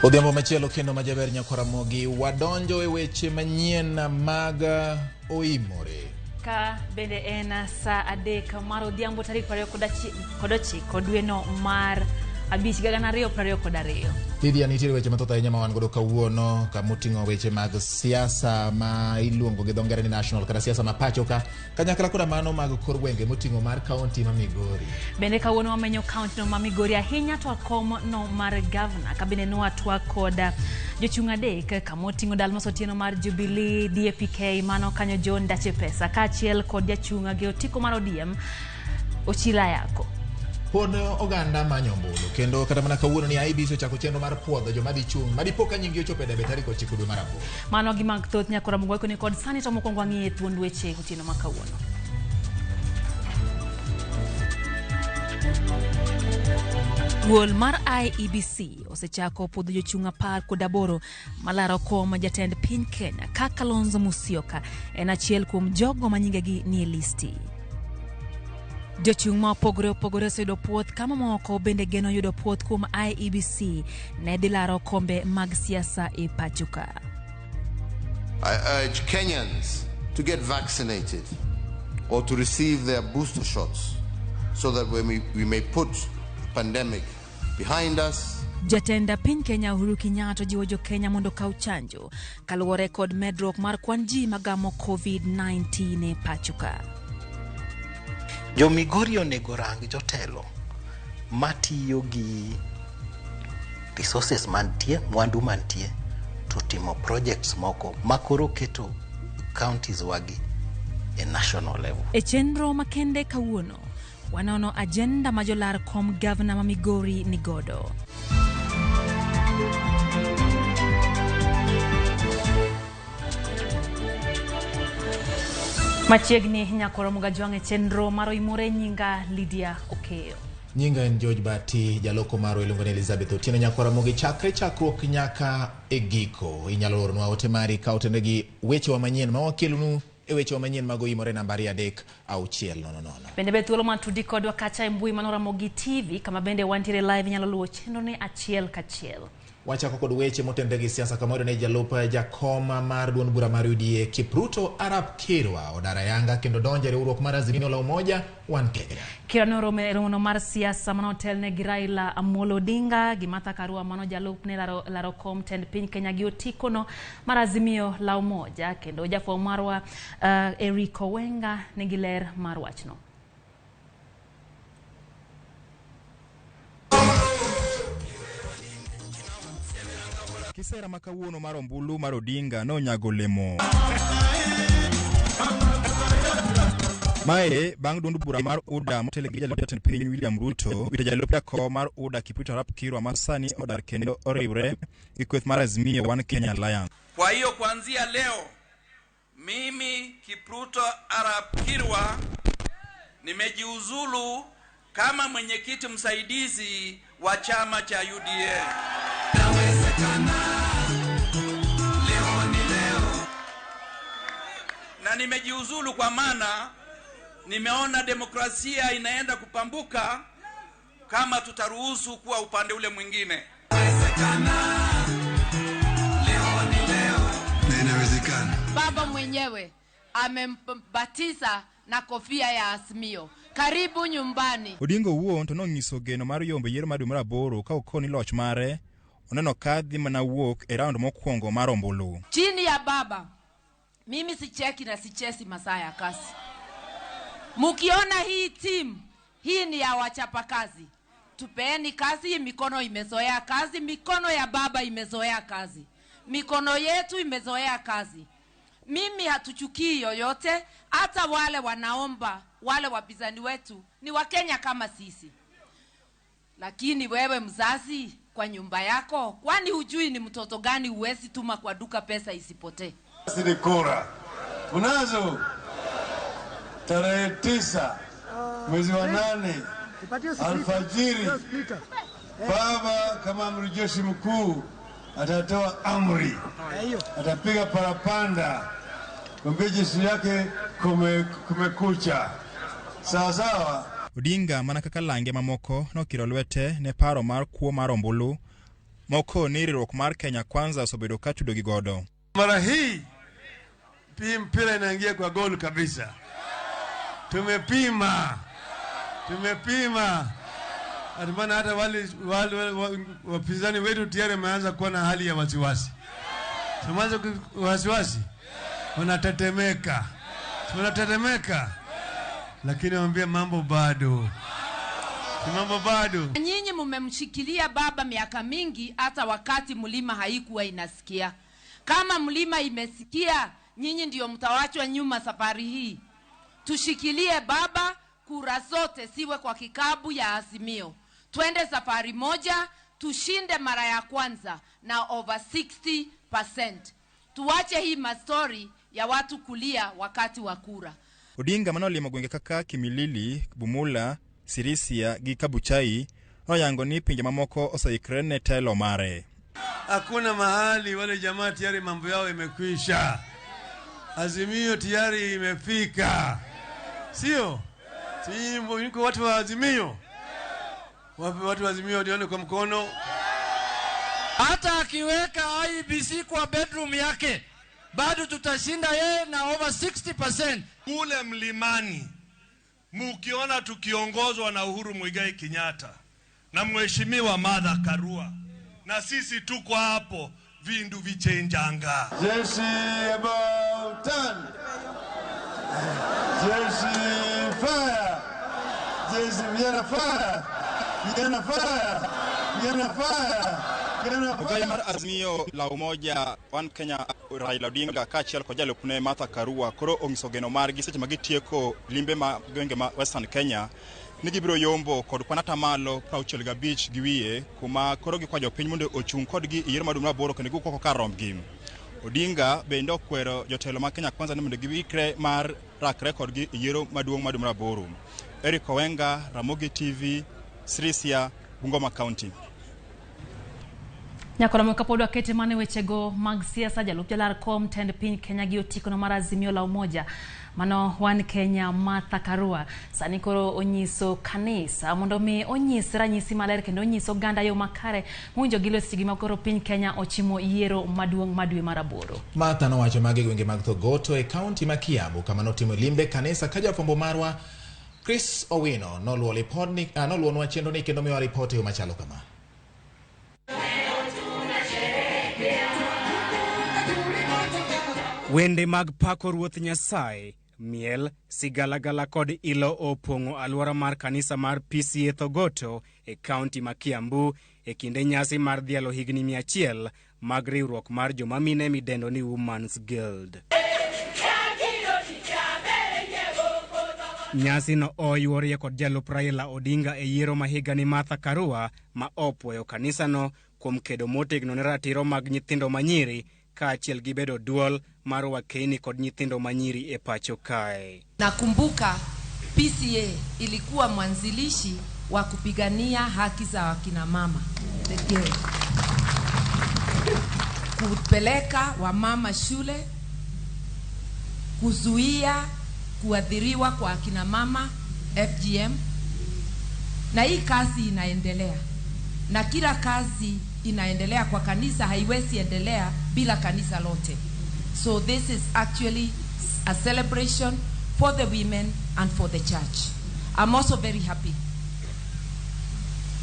Odhiambo machielo kendo majaber nyakwaramogi wadonjo e weche manyien mag oimore. Ka bende en saa 3 mar odhiambo tarik 29 dweno mar 5 2022. Lydia, nitiere weche mathoth ahinya ma wan godo kawuono kamoting'o weche mag siasa ma iluongo gi dho ngere ni national kata siasa ma pacho ka kanyakla koda mano mag kor gwenge moting'o mar kaunti ma Migori. Bende kawuono wamenyo kaunti no ma Migori ahinya to kom no mar gavana ka bende nwatwa kod jochung' 3 kamoting'o Dalmas Otieno mar Jubilee, DAPK mano kanyo John Dache Pesa kaachiel kod jachung' gi otiko mar ODM Ochila Ayako. Pod oganda manyo ombulu kendo kata mana kawuono ni IEBC ochako chenro mar puodho joma dhi chung' madipo ka nying gi ochopo e debe tarik 9 dwe mar 8. Mano gi mag thoth nyakora Mungu ni kod sani to mokwongo wang'iye thuond weche otieno ma kawuono. Duol mar IEBC osechako puodho jochung' 18 malaro kom jatend piny Kenya ka Kalonzo Musyoka en achiel kuom jogo ma nyingegi nie listi. Jochung' ma opogore opogore oseyudo puoth ka mamoko bende geno yudo puoth kuom IEBC ne dhi laro kombe mag siasa e pacho ka. I urge Kenyans to get vaccinated or to receive their booster shots so that we may put the pandemic behind us. Jatend piny Kenya Uhuru Kenyatta jiwo jo Kenya mondo okaw chanjo kaluwore kod medruok mar kwan ji magamo COVID-19 e pacho ka. Jo Migori onego rang jotelo matiyo gi resources mantie, mwandu mantie, to timo projects moko makoro keto counties wagi e national level. E chenro makende kawuono, wanono agenda ma jolar kom gavana ma Migori nigodo. Machiegni nyakoro Mugajwang' e chenro mar Oimore, nyinga Lydia Okeyo. Nyinga en George Bati, jaloko marwa iluongo ni Elizabeth Otieno. Nyakwara Ramogi chakre chakruok nyaka e giko. Inyalo oronwa ote mari ka otende gi wechewa manyien ma wakelonu e wechewa manyien mag Oimore namba 2 3 6 0 0. Bende be thuolo mar tudi kodwa kacha e mbui mano Ramogi TV kama bende wantiere live inyalo luwo chenro ni achiel kachiel. Wachako kod weche motenre gi siasa kama ne jalup jakom mar duond bura mar UDA Kipruto Arap Kirwa odar ayanga kendo donjo e riwruok mar Azimio la Umoja One Kenya. Kirwa ne oromo e romono mar siasa mane otelne gi Raila Amolo Odinga gi Martha Karua mano jalup ne laro kom tend piny Kenya gi otikono mar Azimio la Umoja kendo jafwambo marwa Eric Owenga nigi ler mar wachno. Kisera ma kawuono mar ombulu mar Odinga nonyago lemo. Mae bang' duond bura mar UDA motelo gi jalup jatend piny William Ruto wito jalup jakom mar UDA Kipruto Arap Kirwa ma sani odar kendo oriwre gi kweth mar Azimio One Kenya Alliance. Kwa hiyo kuanzia leo mimi Kipruto Arap Kirwa nimejiuzulu kama mwenyekiti msaidizi wa chama cha UDA. Na nimejiuzulu kwa maana nimeona demokrasia inaenda kupambuka kama tutaruhusu kuwa upande ule mwingine. Baba mwenyewe amembatiza na kofia ya Azimio. Karibu nyumbani. Odinga owuon to nonyiso geno mar yombo yiero mar dwe mar 8 ka okoni loch mare oneno ka dhi mana wuok e round mokwongo mar ombulu. Chini ya baba, mimi sicheki na sichesi masaa ya kazi. Mukiona hii team, hii ni ya wachapakazi. Tupeeni kazi, mikono imezoea kazi, mikono ya baba imezoea kazi. Mikono yetu imezoea kazi. Mimi hatuchukii yoyote, hata wale wanaomba, wale wapinzani wetu ni Wakenya kama sisi. Lakini wewe mzazi kwa nyumba yako, kwani hujui ni mtoto gani huwezi tuma kwa duka pesa isipotee? Ni kura. Mnazo tarehe 9 mwezi wa 8 alfajiri, baba kama amri jeshi mkuu atatoa amri, atapiga parapanda kwambia jeshi yake kumekucha. Sawa sawa. Odinga mana kaka lange mamoko nokiro lwete ne paro mar kuo mar ombulu Ma okoni riwruok mar Kenya Kwanza osebedo ka tudo gi godo. Mara hii pia mpira inaingia kwa goli kabisa. Tumepima, tumepima, maana hata wale wapinzani wetu tayari wameanza kuwa na hali ya wasiwasi. Tumeanza wasiwasi, wanatetemeka, wanatetemeka, lakini waambia mambo bado, mambo bado. Nyinyi mumemshikilia baba miaka mingi, hata wakati mlima haikuwa inasikia. Kama mlima imesikia, nyinyi ndio mtawachwa nyuma safari hii. Tushikilie baba, kura zote siwe kwa kikabu ya Azimio. Twende safari moja, tushinde mara ya kwanza na over 60%. Tuache hii mastori ya watu kulia wakati wa kura. Odinga manolimo gwenge kaka Kimilili, Bumula, Sirisia gi Kabuchai noyango ni pinje mamoko oseikre ne telo mare. Hakuna mahali wale jamaa tayari mambo yao imekwisha. Azimio tayari imefika, sio? Si niko watu wa Azimio, wapi watu wa Azimio? Nione kwa mkono. Hata akiweka IEBC kwa bedroom yake bado tutashinda yeye na over 60%. Kule mlimani mukiona tukiongozwa na Uhuru Muigai Kenyatta na Mheshimiwa Martha Karua, na sisi tuko hapo, vindu vichenjanga. Jeshi about turn. Jeshi fire. Jeshi vijana fire. Vijana fire. Vijana fire. Vijana Ogai fire. mar Azimio la Umoja One Kenya Raila Odinga kaachiel kod jalupne Martha Karua koro onyiso geno margi seche ma gitieko limbe ma gwenge ma Western Kenya ni gibiro yombo kod kwan atamalo 65 gi wiye kuma koro gikwa jopiny mondo ochung' kodgi e yiero mar dwe mar aboro kendo giwuok oko kar rombgi. Odinga bende okwero jotelo mag Kenya Kwanza ni mondo giikre mar rakre kodgi e yiero maduong' mar dwe mar aboro. Eric Owenga, Ramogi TV, Sirisia, Bungoma County. Nyakoromo kapod wakete mane wechego mag siasa, jalup jalar kom tend piny Kenya gi otikono mar Azimio la Umoja mano One Kenya Martha Karua sani koro onyiso kanisa mondo mi onyis ranyisi maler kendo onyis oganda yo makare mowinjo gilo seche ma koro piny Kenya ochimo yiero maduong' ma dwe mar aboro. Martha nowacho magi e gwenge mag Thogoto e kaunti ma Kiambu kama notimo limbe kanisa ka jafwambo marwa Chris Owino noluwo lipodni, noluwonwa chenro ni kendo miwa ripot e yo machalo kama. Wende mag pako Ruoth Nyasaye, miel, sigalagala kod ilo opong'o alwora mar kanisa mar PCEA Thogoto e kaunti ma Kiambu e kinde nyasi mar dhialo higni 100 mag riwruok mar joma mine midendo ni Women's Guild. Nyasi no oyuorie kod jalup Raila Odinga e yiero ma higani Martha Karua ma opuoyo kanisano kuom kedo motegno ne ratiro mag nyithindo manyiri kaachiel gi bedo duol mar wakeini kod nyithindo manyiri e pacho kae. Nakumbuka PCEA ilikuwa mwanzilishi wa kupigania haki za wakina mama, the guild, kupeleka wamama shule, kuzuia kuathiriwa kwa akina mama FGM, na hii kazi inaendelea, na kila kazi inaendelea kwa kanisa haiwezi endelea bila kanisa lote. So this is actually a celebration for the women and for the church. I'm also very happy.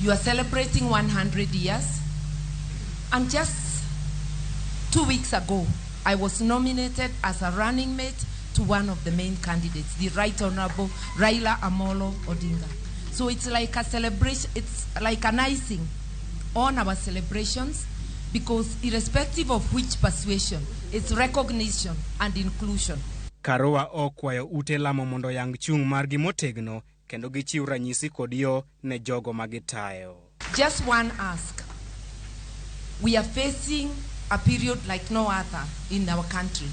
You are celebrating 100 years, and just 2 weeks ago, I was nominated as a running mate to one of the main candidates, the Right Honorable Raila Amolo Odinga. So it's like a celebration, it's like an icing on our celebrations, because irrespective of which persuasion, it's recognition and inclusion. Karua okwayo ute lamo mondo yang chung' margi motegno kendo gichiw ranyisi kod yo ne jogo ma gitayo. Just one ask. We are facing a period like no other in our country.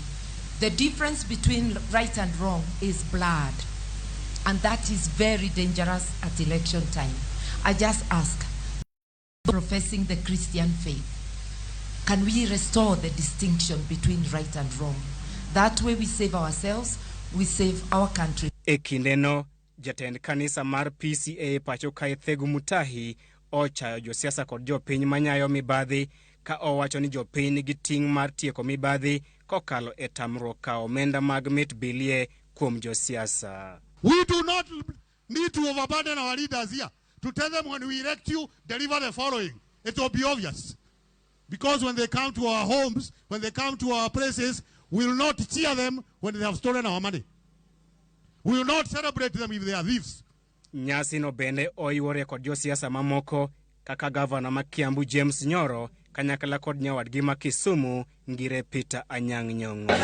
The difference between right and wrong is blood. And that is very dangerous at election time. I just ask, professing the Christian faith, can we restore the distinction between right and wrong? That way we save ourselves, we save our country. E kindeno, jatend kanisa mar PCEA pacho kae Thegu Mutahi ochayo josiasa kod jopiny manyayo mibadhi ka owacho ni jopiny nigi ting' mar tieko mibadhi kokalo e tamruok kawo omenda mag mit bilie kuom josiasa. We do not need to overburden our leaders here to tell them when we elect you, deliver the following. It will be obvious. Because when they come to our homes, when they come to our places, we will not cheer them when they have stolen our money. We will not celebrate them if they are thieves. Nyasi no bende oiwore kod josiasa mamoko kaka gavana ma Kiambu James Nyoro kanyakla kod nyawadgi ma Kisumu Ngire Peter Anyang' Nyong'o.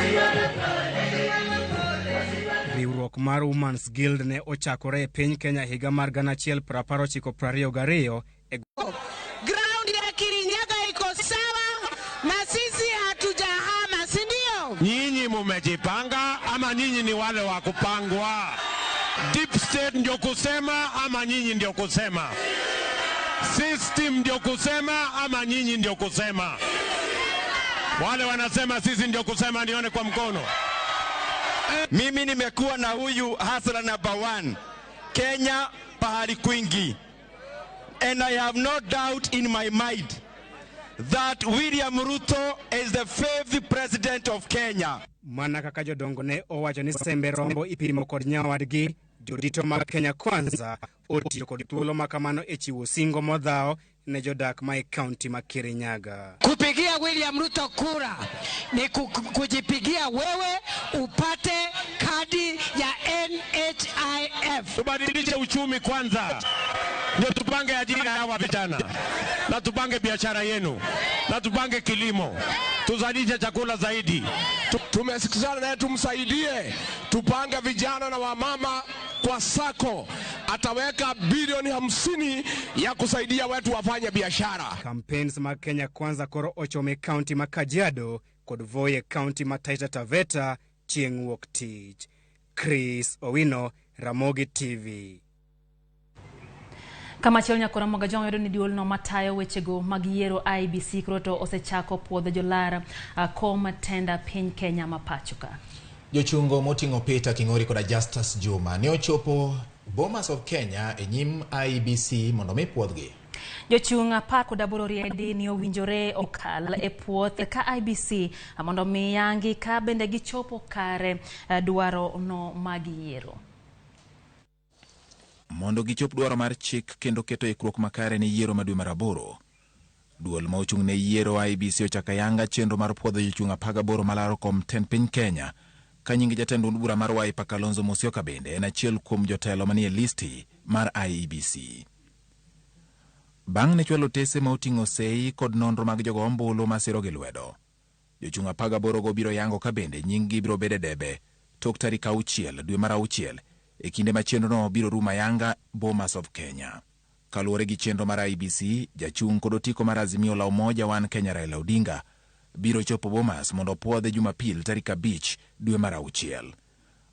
Riwruok mar Women's Guild ne ochakore e piny Kenya higa mar 1922 e Ground ya Kirinyaga iko sawa na sisi hatujahama, si ndio? Nyinyi mumejipanga ama nyinyi ni wale wa kupangwa? Deep state ndio kusema ama nyinyi ndio kusema? System ndio kusema ama nyinyi ndio kusema? Wale wanasema sisi ndio kusema, nione kwa mkono. Mimi nimekuwa na huyu hustler number one Kenya pahali kwingi, and I have no doubt in my mind that William Ruto is the fifth president of Kenya. Mana kaka jodongo ne owacho ni sembe rombo ipimo kod nyawadgi, jodito mag Kenya Kwanza otiyo kod thuolo ma kamano e chiwo singo modhawo ne jodak ma e kaunti ma Kirinyaga. Kupigia William Ruto kura ni kujipigia wewe upate kadi ya NHIF. Tubadilishe uchumi kwanza, ndio tupange ajira hawa vijana, na tupange biashara yenu, na tupange kilimo, tuzalishe chakula zaidi. Tumesikizana naye tumsaidie, tupange vijana na wamama kwa sako. Ataweka bilioni 50 ya kusaidia watu wafanye biashara. Campaigns mag Kenya Kwanza koro ochomo e kaunti ma Kajiado kod Voi e kaunti ma Taita Taveta chieng' wuok tich. Chris Owino, Ramogi TV. Kamachielo nyakora Moga yudo ni duolno matayo wechego mag yiero IEBC koro to osechako puodho jolar kom tenda piny Kenya ma pacho ka. Jochungo moting'o Peter King'ori koda Justus Juma ne ochopo Bomas of Kenya e nyim IEBC mondo mi puodhgi. Jochung' 18 riedi ni owinjore okal e puoth ka IEBC mondo mi yangi ka bende gichopo kare dwaro no mag yiero. Mondo gichop dwaro mar chik kendo keto ikruok makare ne yiero ma dwe mar 8. Duol ma ochung' ne yiero IEBC ochako ayanga chenro mar puodho jochung' 18 malaro kom tend piny Kenya ka nying jatend od bura mar Wiper Kalonzo Musyoka bende en achiel kuom jotelo manie listi mar IEBC. Bang' ne chwalo otese ma oting'o sei kod nonro mag jogo ombulu masiro gi lwedo. Jochung' 18 go biro yango ka bende nying-gi biro bedo e debe tok tarik 6 dwe mar 6 e kinde ma chenrono biro rumo ayanga Bomas of Kenya. Kaluwore gi chenro mar IEBC, jachung' kod otiko mar Azimio la Umoja One Kenya Raila Odinga biro chopo Bomas mondo opuodhe Jumapil tarik 5 dwe mar 6.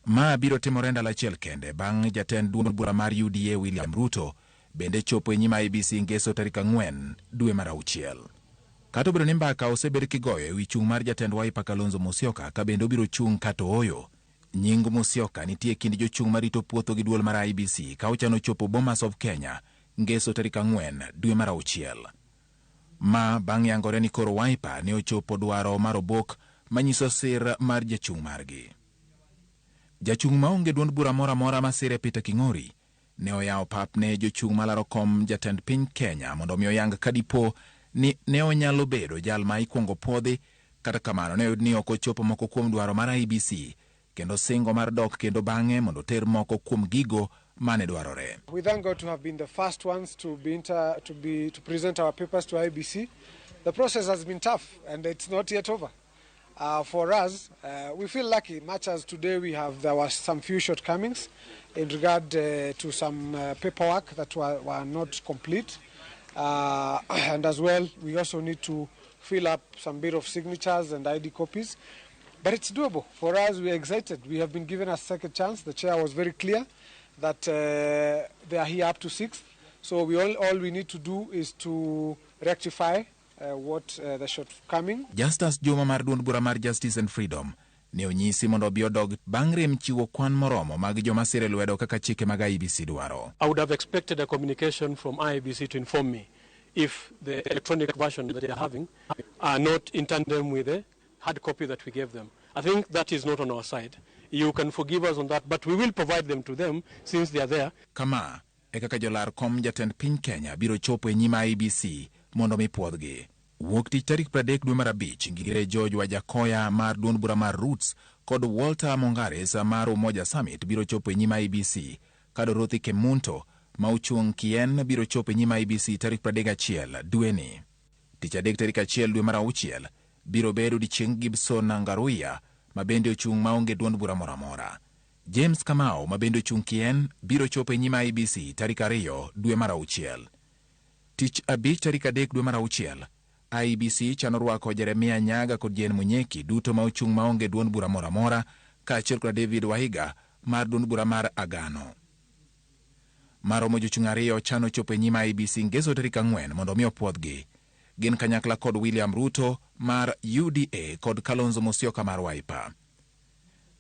Ma biro timore ndalo achiel kende bang' jatend duond bura mar UDA William Ruto bende chopo e nyim IEBC ngeso tarik 4 dwe mar 6. Kata obedo ni mbaka osebed kigoyo ewi chung' mar jatend Wiper Kalonzo Musyoka ka bende obiro chung' kata ooyo, nying Musyoka nitie e kind jochung' marito puotho gi duol mar IEBC ka ochano chopo Bomas of Kenya ngeso tarik 4 dwe mar 6. Ma bang' yangore ni koro Wiper ne ochopo dwaro mar obok manyiso sir mar jachung' margi. Jachung' maonge duond bura moro amora masire Peter King'ori ne oyawo pap ne jochung' malaro kom jatend piny Kenya mondo mi oyang kadipo ni ne onyalo bedo jal ma ikuongo puodhi. Kata kamano ne oyud ni ok ochopo moko kuom dwaro mar IEBC kendo singo mar dok kendo bang'e mondo ter moko kuom gigo mane dwarore. We thank God to have been the first ones to be to present our papers to IEBC. The process has been tough and it's not yet over. For us, we feel lucky, much as today we have, there were some few shortcomings in regard to some paperwork that were not complete. And as well, we also need to fill up some bit of signatures and ID copies. But it's doable. For us, we are excited. We have been given a second chance. The chair was very clear that they are here up to 6th. So we all we need to do is to rectify what the shortcoming. Justus Juma mar duond bura mar Justice and Freedom Ne onyisi mondo obi odog bang' rem chiwo kwan moromo mag joma sire lwedo kaka chike mag IEBC dwaro. I would have expected a communication from IEBC to inform me if the electronic version that they are having are not in tandem with the hard copy that we gave them. I think that is not on our side. You can forgive us on that, but we will provide them to them since they are there. Kama e kaka jolar kom jatend piny Kenya biro chopo e nyim IEBC mondo mi puodhgi. Wuok tich tarik 30 dwe mar abich, Ngire George Wajackoyah mar duond bura mar Roots kod Walter Mongares mar Umoja Summit biro chopo e nyim IEBC, ka Dorothy Kemunto ma ochung' kien biro chopo e nyim IEBC tarik 31 dweni. Tich adek tarik 1 dwe mar auchiel biro bedo odiechieng Gibson Ngaruiya ma bende ochung' maonge duond bura moro amora. James Kamau ma bende ochung' kien biro chopo e nyim IEBC tarik 2 dwe mar auchiel. Tich abich tarik 3 dwe mar auchiel, IEBC chano rwako Jeremia Nyaga kod Jane Munyeki duto ma ochung' maonge duond bura moro amora, kaachiel kod David Waiga mar duond bura mar Agano. Maromo jochung' 2 chano chopo e nyim IEBC ngeso tarik 4 mondo mi opuodhgi. Gin kanyakla kod William Ruto mar UDA kod Kalonzo Musyoka mar Wiper.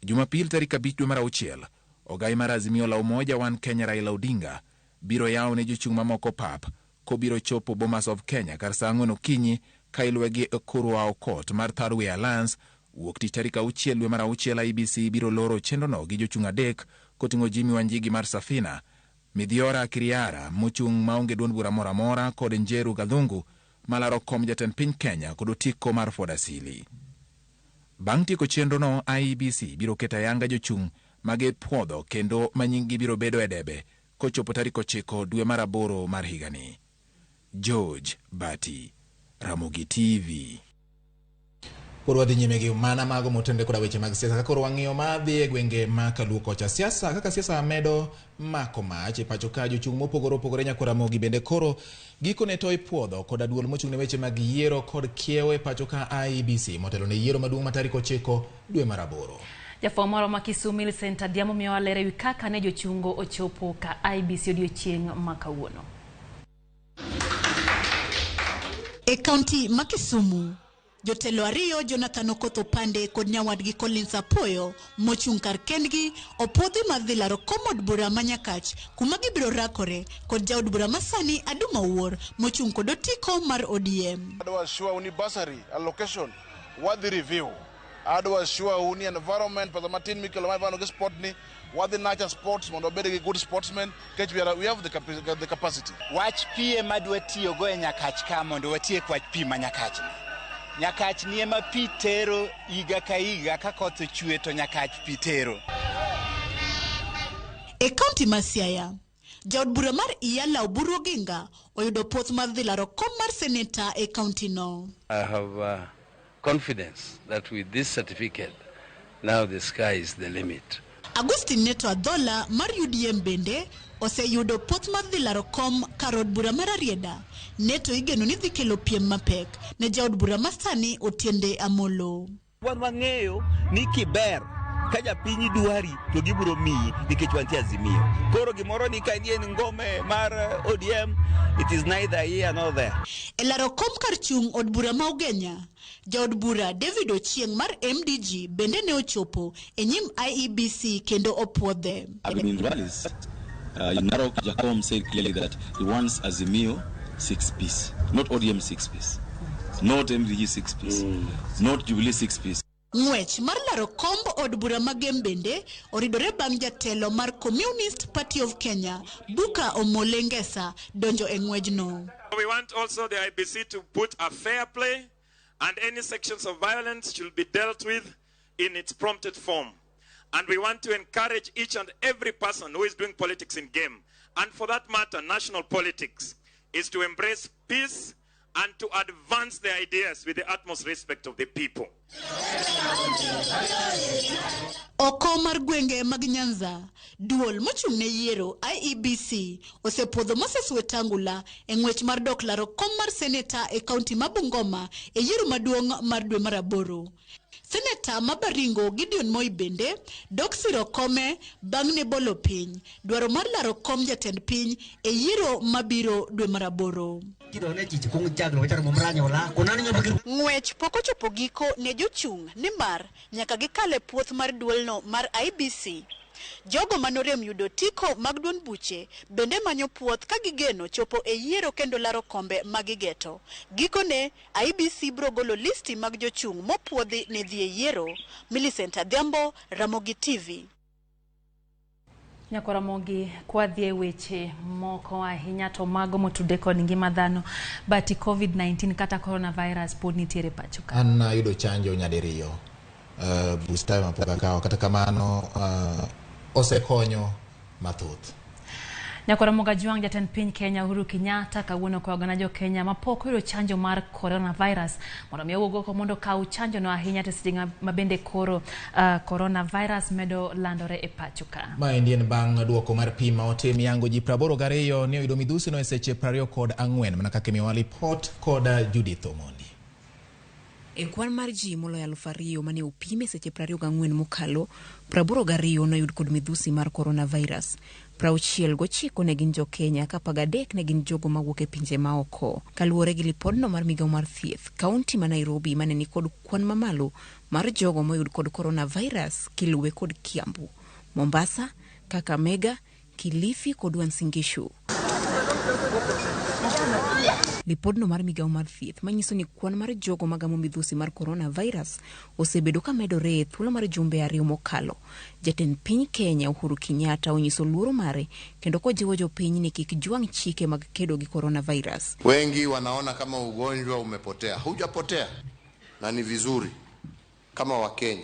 Jumapil tarik 5 dwe mar auchiel, ogai mar Azimio la Umoja One Kenya Raila Odinga biro yawo ne jochung' mamoko pap kobiro chopo Bomas of Kenya kar saa 4 okinyi ka iluwe gi Ekuru Aukot mar Third Way Alliance. Wuok tich tarik 6 dwe mar auchiel, IEBC biro loro chenrono gi jochung' 3 koting'o Jimmy Wanjigi mar Safina, Midhiora Kiriara mochung' maonge duond bura moro amora kod Njeru Gathungu malaro kom jatend piny Kenya kod otiko mar Ford Asili. Bang' tieko chenrono, IEBC biro keto ayanga jochung' magipuodho kendo ma nying-gi biro bedo e debe kochopo tarik 9 dwe mar 8 mar higani. George Bati, Ramogi TV. Koro wadhi nyime gi mana mago motenore koda weche mag siasa. Koro wang'iyo madhi e gwenge ma Kaluo kocha. Siasa kaka siasa medo mako mach e pacho ka, jochung' mopogore opogore nyaka Ramogi bende koro gikone to ipuodho koda duol mochung' ne weche mag yiero kod kiewo e pacho ka IEBC motelo ne yiero maduong' ma tarik 9 dwe mar 8. Jafwambo moro ma Kisumu Millicent Adhiambo miyowa ler ewi kaka ne jochungo ochopo ka IEBC odiochieng' ma kawuono. E kaunti ma Kisumu, jotelo ariyo Jonathan Okoth Opande kod nyawadgi Collins Apoyo mochung' kar kendgi opuodhi mar dhi laro kom od bura ma Nyakach kuma gibiro rakore kod jaod bura masani Aduma Owuor mochung' kod otiko mar ODM. Adwa sure ni bursary allocation wadhi review. Adwa sure ni environment pesa matin mikelo ma gi sport ni wadhi nurture sports mondo obed gi good sportsmen nikech we have the capacity. Wach pi ema dwa tiyogo e Nyakach ka mondo watiek wach pi ma Nyakach ni. Nyakach ni ema pi tero higa ka higa ka koth ochwe to Nyakach pi tero. E kaunti ma Siaya, jaod bura mar Iyala Oburu Oginga oyudo puoth mar dhi laro kom mar seneta e kaunti no. I have confidence that with this certificate, now the sky is the limit. Agustin Neto Adhola mar UDM bende oseyudo puoth mar dhi laro kom kar od bura mar Arieda. Neto igeno ni dhi kelo piem mapek ne jaod bura masani Otiende Amolo. Wan wang'eyo ni kiber ka japiny dwari to gibiro miyi nikech wantie Azimio. Koro gimoro ni ka en ngome mar ODM, it is neither here nor there. E laro kom kar chung' od bura ma Ugenya, jaod bura David Ochieng' mar MDG bende ne ochopo e nyim IEBC kendo opuodhe. I've been in rallies. In Narok, Jakom said clearly that he wants Azimio 6-piece, not ODM 6-piece, not MDG 6-piece, not Jubilee 6-piece. Ng'wech mar laro komb od bura ma Gem bende oridore bang' jatelo mar Communist Party of Kenya, Buka Omole Ngesa, donjo e ng'wejno. We want also the IEBC to put a fair play, and any sections of violence should be dealt with in its prompted form. And we want to encourage each and every person who is doing politics in game, and for that matter, national politics, is to embrace peace and to advance their ideas with the utmost respect of the people. Oko mar gwenge mag Nyanza, duol mochung' ne yiero IEBC osepuodho Moses Wetangula e ng'wech mar dok laro kom mar seneta e kaunti ma Bungoma e yiero maduong' mar dwe mar 8. Seneta ma Baringo Gideon Moi bende dok siro kome bang' ne bolo piny dwaro mar laro kom jatend piny e yiero mabiro dwe mar 8. Ng'wech pok ochopo giko ne jochung' nimar nyaka gikal e puoth mar duolno mar IEBC. Jogo manorem yudo otiko mag duond buche bende manyo puoth ka gigeno chopo e yiero kendo laro kombe ma gigeto. Gikone, IEBC biro golo listi mag jochung' mopuodhi ne dhi e yiero. Millicent Adhiambo, Ramogi TV. Nyakwa Ramogi, kwadhi e weche moko ahinya to mago motudre kod ngima dhano, but COVID-19 kata coronavirus pod nitiere pacho ka. An nayudo chanjo nyadiriyo, booster ema pok akawo, kata kamano osekonyo mathoth. Nyakwa Ramogi Ajwang', jatend piny Kenya Uhuru Kenyatta kawuono okwayo oganda jo Kenya mapok oyudo chanjo mar coronavirus mondo mi owuog oko mondo okaw chanjo no ahinya to seche ma bende koro coronavirus medo landore e pacho ka. Maendi en bang' duoko mar pim ma otim yango ji 82 ne oyudo midhusi no e seche 24 mana kaka imiyowa lipot kod Judith Omondi. E kwan mar ji moloyo 2,000 mane opim e seche 24 mokalo, 82 noyud kod midhusi mar coronavirus. 69 ne gin jo Kenya ka 13 ne gin jogo mawuok e pinje maoko. Kaluwore gi lipodno mar migawo mar thieth, kaunti ma Nairobi mane ni kod kwan mamalo mar jogo moyud kod coronavirus kiluwe kod Kiambu, Mombasa, Kakamega, Kilifi kod Uasin Gishu. Lipodno mar migawo mar thieth manyiso ni kwan mar jogo magamo midhusi mar coronavirus osebedo ka medore e thuolo mar jumbe 2 mokalo. Jatend piny Kenya Uhuru Kenyatta onyiso luoro mare kendo kojiwo jopiny ni kik jwang' chike mag kedo gi coronavirus. Wengi wanaona kama ugonjwa umepotea. Hujapotea, na ni vizuri kama Wakenya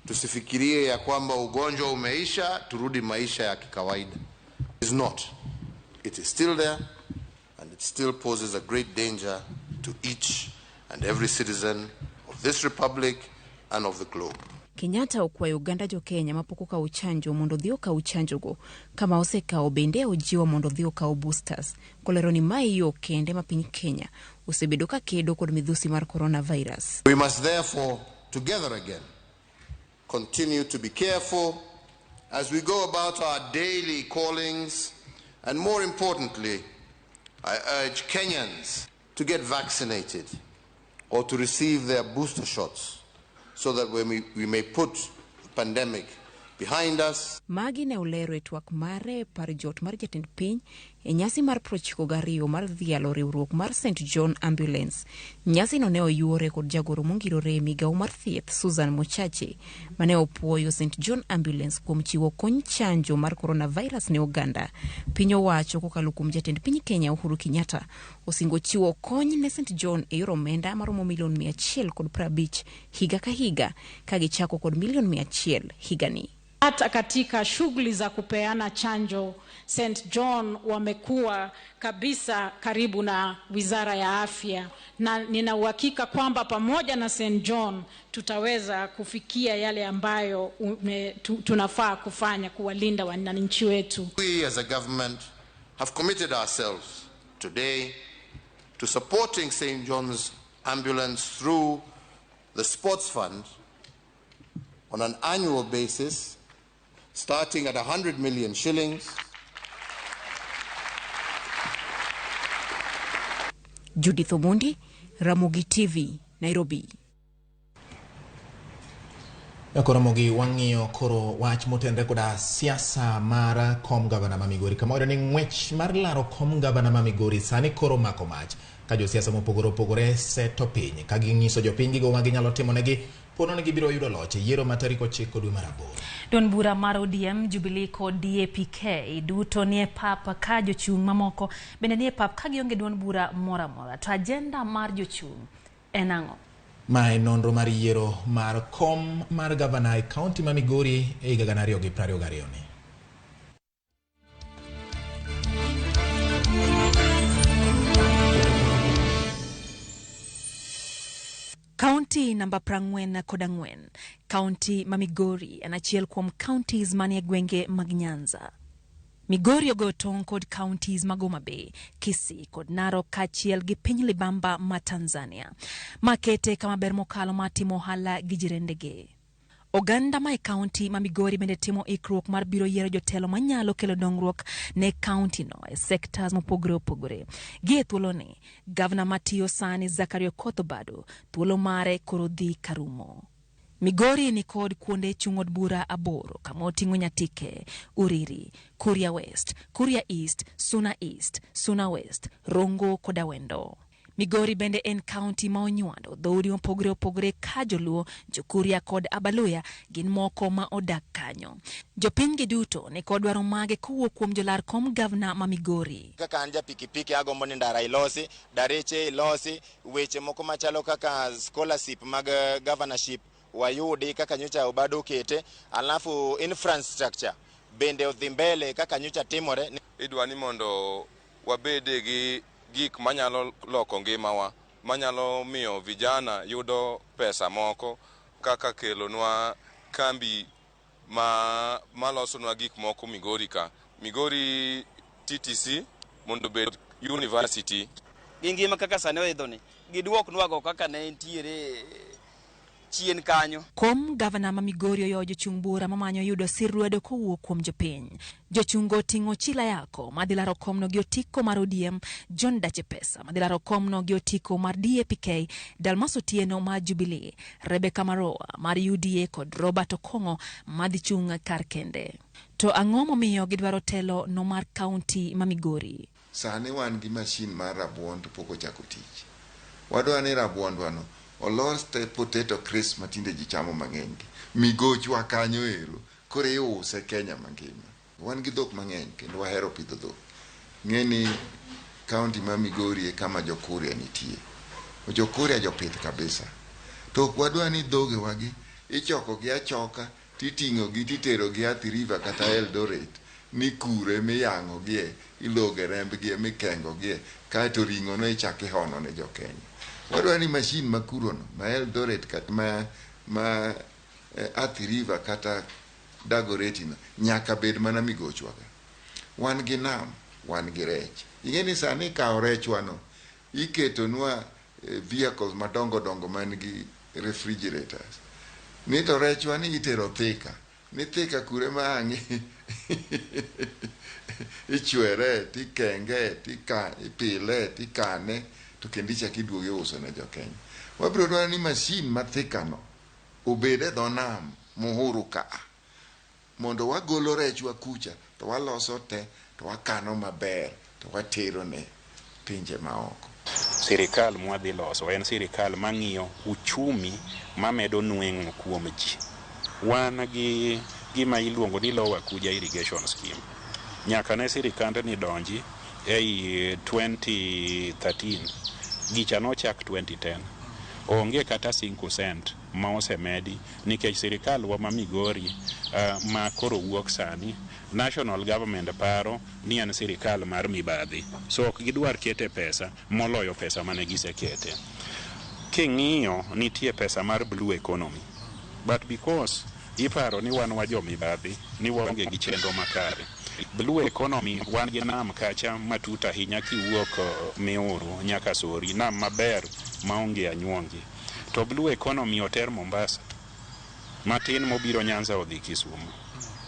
tusifikirie ya kwamba ugonjwa umeisha turudi maisha ya kikawaida. It is not. It is still there and it still poses a great danger to each and every citizen of this republic and of the globe. Kenyatta okwayo oganda jo Kenya mapok okawo chanjo mondo odhi okaw chanjogo. Kama osekawo bende ojiwo mondo odhi okaw boosters. Kolero ni mae yo kende ma piny Kenya osebedo ka kedo kod midhusi mar coronavirus. We must therefore together again continue to be careful as we go about our daily callings, and more importantly, I urge Kenyans to get vaccinated or to receive their booster shots so that we may put the pandemic behind us. Magi ne olero e twak mare par jot mar jatend piny e nyasi mar 92 mar dhialo riwruok mar St John Ambulance. Nyasi no ne oyuore kod jagoro mongirore e migawo mar thieth Susan Mochache mane opuoyo St John Ambulance kuom chiwo kony chanjo mar coronavirus ne oganda. Piny owacho kokalo kuom jatend piny Kenya Uhuru Kenyatta osingo chiwo kony ne St John e yor omenda maromo milion 150 higa ka higa ka gichako kod milion 100 higani. Hata katika shughuli za kupeana chanjo, St John wamekuwa kabisa karibu na Wizara ya Afya, na nina uhakika kwamba pamoja na St John tutaweza kufikia yale ambayo tunafaa kufanya kuwalinda wananchi wetu. We as a government have committed ourselves today to supporting St John's Ambulance through the Sports Fund on an annual basis, starting at 100 million shillings. Judith Omondi, Ramogi TV, Nairobi. Ramogi wang'iyo koro wach motenre koda siasa mar kom gavana ma Migori. Kama wayudo ni ng'wech mar laro kom gavana ma Migori sani koro mako mach ka josiasa mopogore opogore seto piny ka ging'iso jopiny gigo ma ginyalo timonegi pono ni gibiro yudo loch e yiero ma tarik 9 dwe mar 8. Duond bura mar ODM, Jubilee kod DAPK duto nie pap ka jochung' mamoko bende nie pap ka gionge duond bura moro amora. To agenda mar jochung' en ang'o? Mae nonro mar yiero mar kom mar gavana e kaunti ma Migori e higa 2022 ni. Kaunti namba 44, kaunti ma Migori en achiel kuom counties manie gwenge mag Nyanza. Migori ogoyo tong' kod counties mag Homa Bay, Kisii kod Narok kaachiel gi piny libamba ma Tanzania. Ma kete kama ber mokalo mar timo ohala gi jirendege. Oganda ma e kaunti ma Migori bende timo ikruok mar biro yiero jotelo manyalo kelo dongruok ne kaunti no e sectors mopogore opogore. Gi e thuoloni, gavana matiyo sani Zachary Okoth Obado thuolo mare koro dhi karumo. Migori ni kod kuonde chung' od bura 8 kama oting'o Nyatike, Uriri, Kuria West, Kuria East, Suna East, Suna West, Rongo kod Awendo. Migori bende en kaunti ma onywando dhoudi mopogore opogore ka Joluo, Jokuria kod Abaluya gin moko ma odak kanyo. Jopiny gi duto ni kod dwaro mage kowuok kuom jolar kom gavana ma Migori. Kaka an ja pikipiki agombo ni ndara ilosi, dareche ilosi, weche moko machalo kaka scholarship mag governorship wayudi kaka nyocha Obado okete, alafu infrastructure bende odhi mbele kaka nyocha timore. Idwa ni mondo wabede gi gik manyalo loko ngimawa, manyalo miyo vijana yudo pesa moko kaka kelonwa kambi malosonwa gik moko Migori ka. Migori TTC mondo obed university. Gi ngima kaka sani oidho ni, giduoknwago kaka ne nitiere chien kanyo. Kom gavana ma Migori oyo jochung' bura mamanyo yudo sir lwedo kowuok kuom jopiny. Jochungo ting'o Chila Yako madhi laro komno gi otiko mar ODM, John Dache Pesa madhi laro komno gi otiko mar DAPK, Dalmas Otieno mar Jubilee, Rebecca Maroa mar UDA kod Robert Okong'o madhi chung' kar kende. To ang'o momiyo gidwaro telo no mar kaunti ma Migori? Sani wan gi mashin mar rabuon to pok ochako tich. Wadwa ni rabuondwano olos te potato crisp ma tinde ji chamo mang'eny gi. Migochwa kanyo ero, koro iuse Kenya mangima. Wan gi dhok mang'eny kendo wahero pidho dhok. Ng'e ni kaunti ma Migori e kama Jokuria nitie. Jokuria jopith kabisa. To ok wadwa ni dhogewa gi ichoko gi achoka titing'o gi titero gi Athi River kata Eldoret ni kure miyang'o gie, iloge rembgi mikengo gie, kaeto ring'o no ichako ihono ne jo Kenya. Wadwa ni mashin ma kuro no, ma Eldoret kata ma Athi River kata Dagoretti no, nyaka bed mana migochwa ka. Wan gi nam, wan gi rech. Ing'e ni sani ikawo rechwa no, iketonwa vehicles madongo dongo man gi refrigerators. Ni to rechwa ni itero Thika. Ni Thika kure ma ang' ichwere, tikenge, ipile, tikane, to kendo ichako iduogo iuso ne jo Kenya. Wabiro dwaro ni mashin ma Thika no obed e dho nam Muhuru ka mondo wagolo rechwa kucha to waloso te to wakano maber to watero ne pinje maoko. Sirikal mwadhi loso en sirikal mang'iyo uchumi mamedo nweng'o kuom ji. Wan gi gima iluongo ni Lower Kuja Irrigation Scheme. Nyaka ne sirikandni donji ei 2013, gicha nochak 2010. Onge kata 5 cent ma osemedi nikech sirikal wa ma Migori ma koro wuok sani, national government paro ni en sirikal mar mibadhi. So ok gidwar kete pesa moloyo pesa mane gisekete. King'iyo nitie pesa mar blue economy. But because iparo ni wan wa jo mibadhi, ni waonge gi chenro makare. Blue economy wan gi nam kacha matut ahinya kiwuok Miuru nyaka Sori, nam maber maonge anyuongi. To blue economy oter Mombasa, matin mobiro Nyanza odhi Kisumu.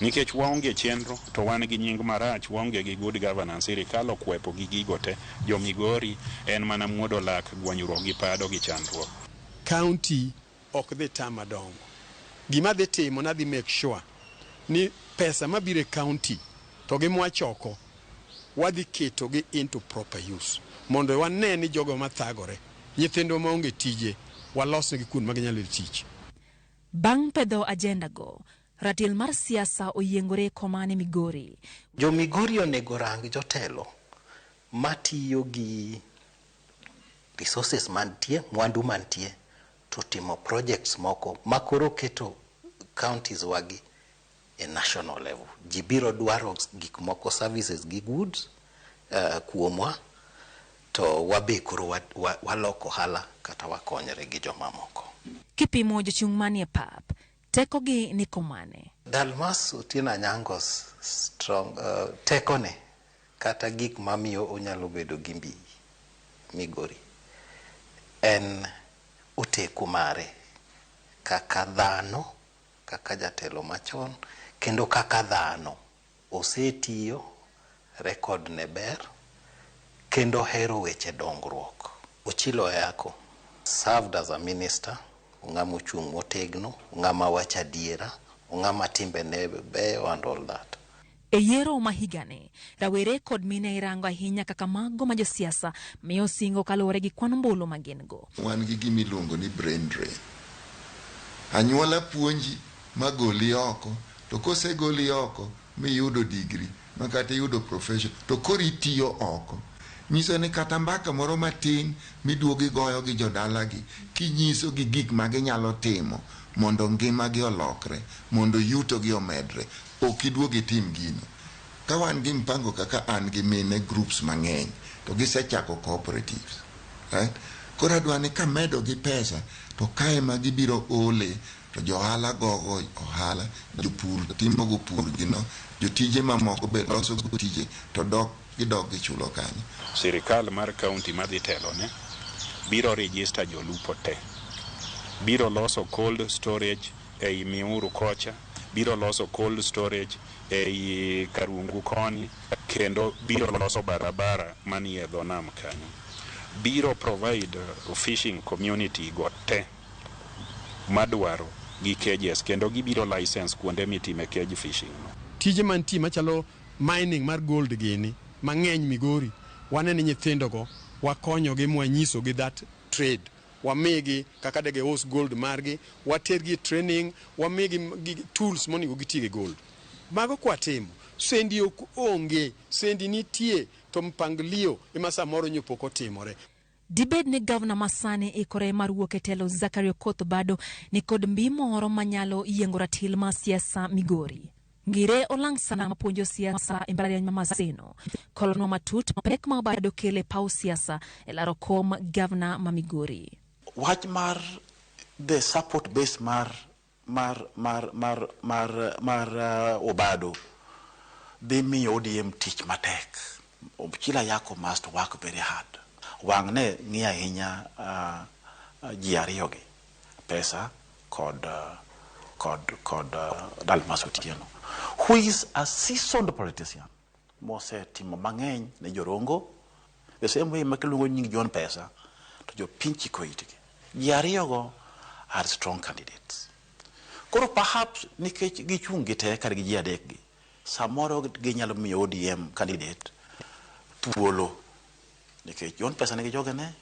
Nikech waonge chenro to wan gi nying marach, waonge gi good governance, sirikal okwepo gi gigo te. Jo Migori en mana muodo lak, gwonyruok gi pado gi chandruok. County ok dhi tama dongo. Gima dhi timo nadhi make sure ni pesa mabiro e county to gi mwachoko wadhi keto gi into proper use mondo wane ni jogo mathagore, nyithindwa maonge tije, walosnegi kuond ma ginyalo yudo tich. Bang' pedho agenda go, ratil mar siasa oyiengore komane Migori. Jo Migori onego rang jotelo matiyo gi resources mantie, mwandu mantie, to timo projects moko makoro keto counties wagi e national level. Ji biro dwaro gik moko, services gi goods kuomwa, to wabe koro waloko ohala kata wakonyre gi jomamoko. Kipimo jochung' manie pap, Tekogi ni komane? Dalmas Otieno Anyango strong tekone kata gik mamiyo onyalo bedo gi mbi Migori en oteku mare kaka dhano, kaka jatelo machon, kendo kaka dhano. Osetiyo, record ne ber, kendo hero weche dongruok. Ochilo Ayako served as a minister, ng'ama ochung' motegno, ng'ama wacho adiera, ng'ama timbene beyo and all that. E yiero ma higani, rawere kod mine irango ahinya kaka mago ma josiasa miyo singo kaluwore gi kwan ombulu ma gin go. Wan gi gima iluongo ni brain drain. Anyuola puonji ma goli oko, to kosegoli oko miyudo degree ma kata iyudo profession to koro itiyo oko. Nyiso ni kata mbaka moro matin miduogo igoyo gi jodalagi kinyiso gi gik ma ginyalo timo mondo ngimagi olokre, mondo yutogi omedre, ok iduog itim gino. Ka wan gi mpango kaka an gi mine groups mang'eny to gisechako cooperatives. Right? Koro adwa ni kamedo gi pesa to kae ma gibiro ole to johala gogo ohala, jopur timogo purgino, jotije mamoko be loso go tije to dok gidok gichulo kanyo. Sirikal mar kaunti madhi telone biro register jolupo te, biro loso cold storage ei Miuru kocha, biro loso cold storage ei Karungu koni, kendo biro loso barabara manie dho nam kanyo. Biro provide fishing community go te madwaro gi cages, kendo gibiro license kuonde mitime cage fishing no. Tije mantie machalo mining mar gold gini mang'eny Migori, waneno nyithindogo wakonyogi mwanyisogi that trade, wamigi kaka de gius gold margi, watergi e training, wamigi tools monego giti gi gold. Mago kwatimo, sendi ok onge, sendi nitie to mpangilio ema samoro nyo pok otimore. Dibed ni gavana masani ikore mar wuok e telo Zachary Okoth Obado ni kod mbi moro manyalo yiengo ratil mar siasa Migori. Ngire Olang' Sana mapuonjo siasa e mbalariany ma Maseno. Kolonwa matut pek ma Obado kelo e paw siasa e laro kom gavana ma Migori. Wach mar the support base mar mar mar mar mar mar Obado dhi miyo ODM tich matek. Ochilo Ayako must work very hard. Wang' ne ng'i ahinya ji ariyo gi, Pesa kod Dalmas Otieno, who is a seasoned politician mosetimo mang'eny ne jorongo. The same way ma kiluongo nying John Pesa to jopiny chiko itgi. Ji ariyogo are strong candidates. Koro perhaps nikech gichung' gi te kar gi ji adek gi, samoro ginyalo miyo ODM candidate thuolo nikech John Pesa nigi jogene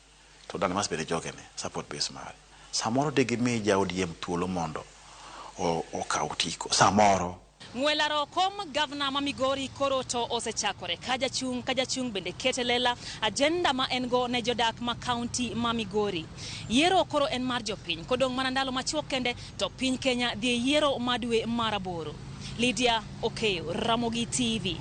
to Dalmas bende jogene, support base mare. Samoro de gimi ja ODM thuolo mondo okaw tiko. Samoro. Ng'we laro kom gavana ma Migori koro to osechakore. Ka jachung' bende kete lela agenda ma en go ne jodak ma kaunti ma Migori. Yiero koro en mar jopiny. Kodong' mana ndalo machuok kende to piny Kenya dhi e yiero ma dwe mar 8. Lydia Okeyo, Ramogi TV.